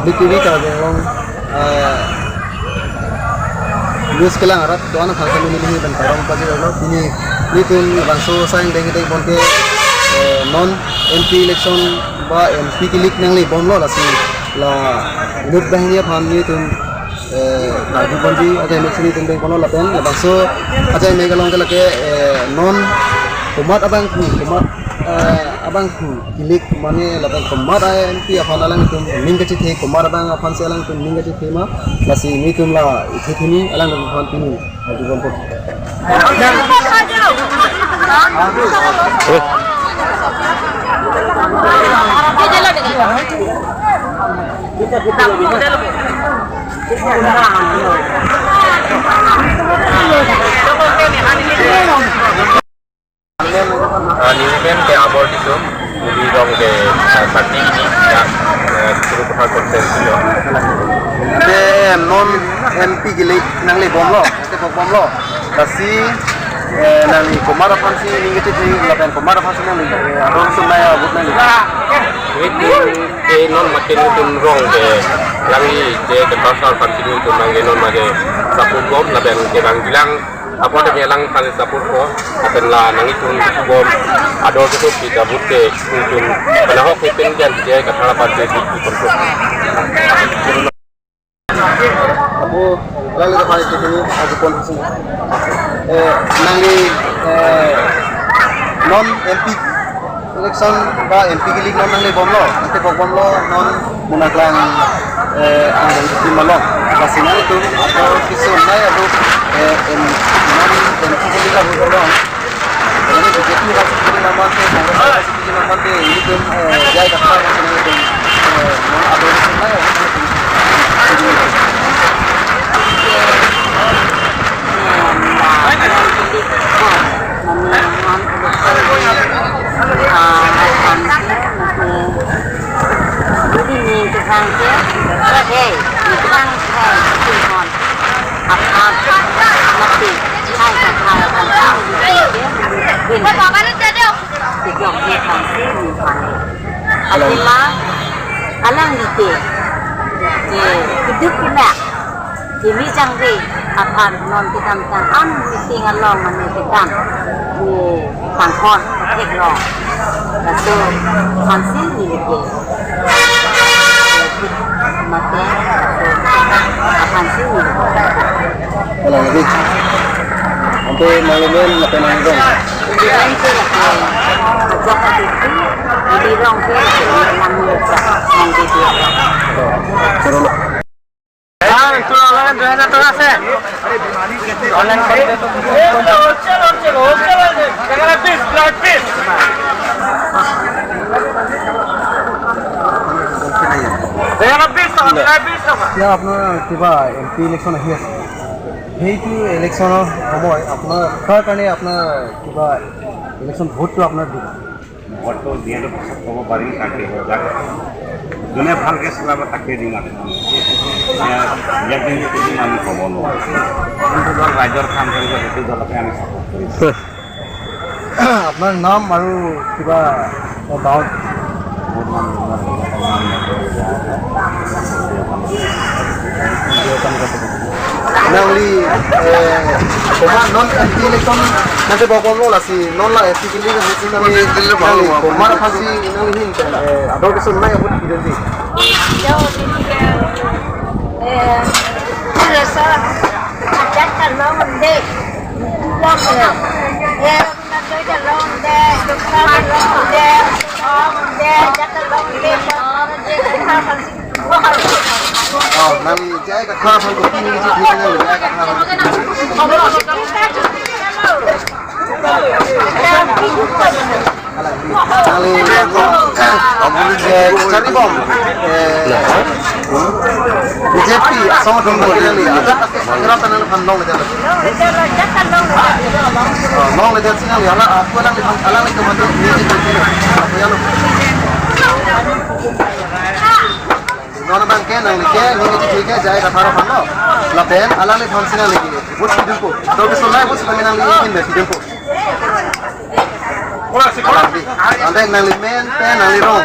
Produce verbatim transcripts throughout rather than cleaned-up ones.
B T V Karbi Anglong, eh, news kelang arat doan aphan kami nelihin pen karong pagi lo. Pini nelitum bangso sang deng deng bonte, eh, non M P election ba M P kilik nanglebomlo, lasi la inut banghini aphan nelitum, eh, karju ponji, ajai mek si nelitum dengponlo lapen labangso ajai mek along ke lake, eh, non komat abangphu, komat, eh, abangphu kilik mane lapen komat a-M P aphan alangtum ning kachethe, komat abang aphan si alangtum ning kachethe ma, lasi nelitum la ithe thini alangtum aphan pini karju ponpo. Ah, nelimen ke Abor Diso, neli rong ke, ah, Sarpi Kini, ya, eh, Suru Kotha constituency lo. Te non M P kilik nanglebomlo, te bokbomlo. Lasi, eh, nangli komat aphan si ning kachethe lapen komat aphan si nangli, eh, ador sunai abut nangli. Nelitum ke non mate nelitum rong ke alangli J I Kathar aphan si nelitum nang ke non mate support bom lapen ke bang bilang apot kami alangphan support ko, lapen la nanglitum bom ador keso pi ta vote ke nelitum pen ahok ke pen jan J I Kathar aphan ke vote pi ponpo. Apo, alangli ta pari ke tini aju pon hasil. Eh, nangli, eh, non M P election ba M P kilik non nanglebomlo, ante bokbomlo non monaklang, eh, ang dong si malo. Lasi nangtum ador keso nai abu, eh, em, non M P kilik abu bomlo. Ini B J P ba si kilik naman te, Congress ba si kilik naman te, ini tum, eh, J I Kathar ba si nangtum, eh, non ador keso nai abu. Athema, alangli ke, ke keduk kena, kemi jangre aphan non kedamtang an meeting along mane kedam, ke pangkon theklong. Laso aphan si neli ke, mate, laso aphan si neli ke. Kalang lagi. Ante nangli men lapen nangrong? Neli men ke lapen ajak ati, neli rong ke lapen nangli ajak nangli dia. Suruh lo. এতিয়া আপোনাৰ কিবা M P election আহি আছে, সেইটো ইলেকশ্যনৰ সময় আপোনাৰ কাৰ কাৰণে আপোনাৰ কিবা ইলেকশ্যন ভোটটো আপোনাৰ দিব? ভোটটো যিহেতু পাছত ক'ব পাৰিম, কাকে যাক যোনে ভালকে চলাব তাকে দিম আৰু। এতিয়া ইয়াত কিন্তু কোনো আমি ক'ব নোৱাৰোঁ। যোনটো দল ৰাইজৰ কাম কৰিব, সেইটো দলকে আমি ছাপোৰ্ট কৰিম। আপোনাৰ নাম আৰু কিবা গাঁৱত? মোৰ নাম বিমল Saikia. Nangli, eh, komat non M P election nangkebok bomlo, lasi non la M P kilik nangli, nangli komat aphan si nangli hin, eh, ador keso nai abu pidun di. Yo, eh, eh, sa, ajat kalong de. Eh, Oh, nangli J I Kathar aphan kopi neli chethe, nangli J I Kathar aphan kopi. Nangli, eh, charli bom, eh, B J P asong atum bom nangli, ajat ake kerap nangphan longledet. Oh, longledet si nangli, hala, aku nangli, alangli ke mati, neli chethe, aku ya lo. Non abang ke nangli ke, neli chethe ke, J I Kathar aphan lo. Lapen alangliphan si nangli ke vote pidunpo. Ador keso nai vote si kami nangli hin pidunpo. Alangli, ante nangli men pen nangli rong.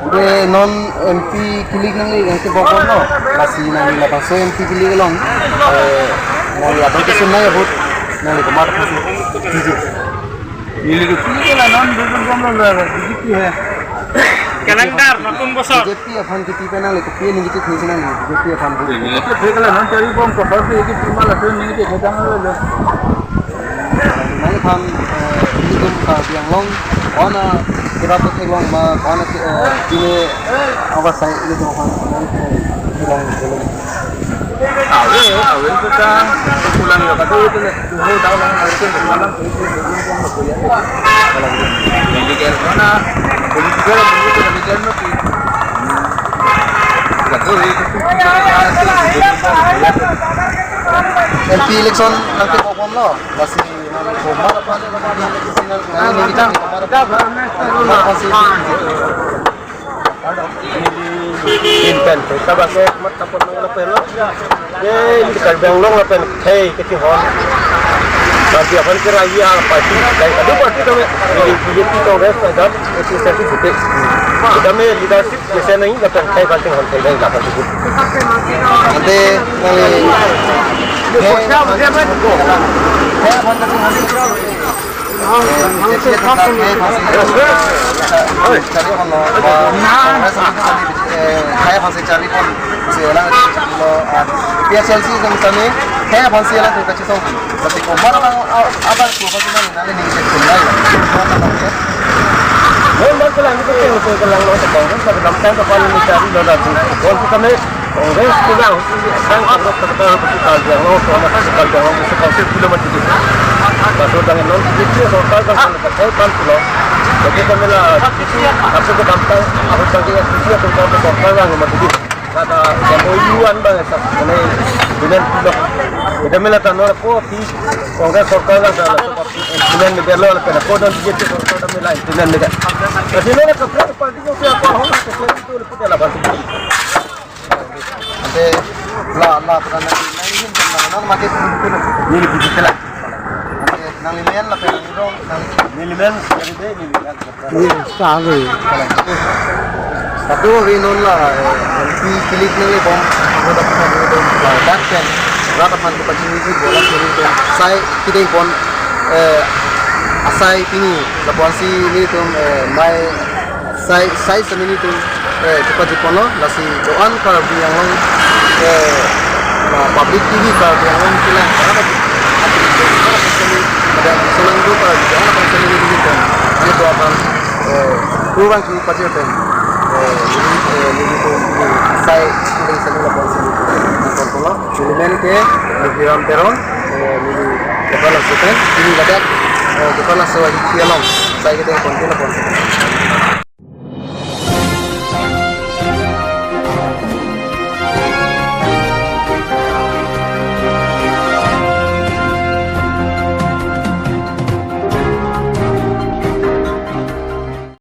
Ante non M P kilik nangli, nangli bokbomlo. Lasi nangli labangso M P kilik along, eh, nangli ador kesun nai abut, nangli komat aphan si T J. Neli to kilik la non bokbomlo, BJP hai. Calendar, নতুন বছর। BJP aphan kipi pen nangli, kipi nangli kipi nangli, BJP aphan bu. Neli to thek la non chari bom ko, BJP ma la to neli to thek lo. Nangphan, eh, nelitum Karbi Anglong, kona kira puthe long ma, kona, eh, kine awas sai nelitum aphan, nangphan, eh, long, long. Awe, awe, kita pulang ya, kata itu nih, dulu tahu lah, itu malam itu, itu, itu, itu, ya. Kalau ini, ini dia mana? Ini juga, ini juga, ini dia, ini. M P election nangkebomlo, lasi nang komat aphan, nang, nang, nang, nang, nang, Inpen, kita bangke mat kapot nang lapen lo. Ye, ini Karbi Anglong lapen, hei, kecil hon. Karbi aphan kira iya party, dari adu party kami, dari BJP, Congress, ada, itu satu juta. Kita me leadership, biasa nang, lapen, hei, banting hon, hei, hei, lapen juta. Ante, eh, hei, hei, hei, hei, Chari pon lo, ba, Congress aphan si, eh, hei aphan si chari pon si elang chari lo, ah, APHLC jong kami hei aphan si elang kachetong. Tapi komat abang, ah, abang ko pasi nang nang ni cek pun lai. Komat abang ya. Memang kalau ini betul betul kalau lo Congress pada dalam time apa ni chari lo dan. Kalau kita ni Congress pulang, sang Congress terkenal betul Karbi Anglong, sama si Karbi Anglong, bisa konsep kilometer itu. Masuk dengan non, itu sorkar kan, kan, kan, kan, pulau. Jadi kami lah, apa ke dampang, apa saja yang sisi atau kalau sorkar lah, yang betul. Kata, yang mau yuan bang, tak, ini, dengan pulau. Kita mila tanur ko, di Congress sorkar lah, kalau implement ni belo, kalau kena ko dan dia tu sorkar kami lah implement ni kan. Jadi lo nak kerja parti ko siapa, orang kerja itu lebih dalam parti. Ante la, la, pernah nanti main game kan, nang, nang make pun pun. Neli pun pun la. Ante nangli men lapen nangli dong, nangli. Neli men, neli de, neli men. Neli save. Satu hari non la, eh, M P kilik nanglibom, anggota pun nanglibom, la, dak pen, rata pan tu pacini di bola sini tu, sai kita pon, eh, asai pini, lapuan si nelitum, eh, mai Sai, sai sami nelitum, eh, chepajut ponlo, lasi do-an Karbi Anglong, eh, la public T V Karbi Anglong kilang, ada, ada, ada, ada, do-an aphan sami nelitum, eh, kurang ki pajut pen, eh, neli, eh, nelitum, sai, kilang sami lapuan sami nelitum, nelitum ponlo. Neli men ke, eh, Biram Teron, eh, neli kepala sepen, neli ladak, eh, kepala sewa hiki along, sai kita kontin pon.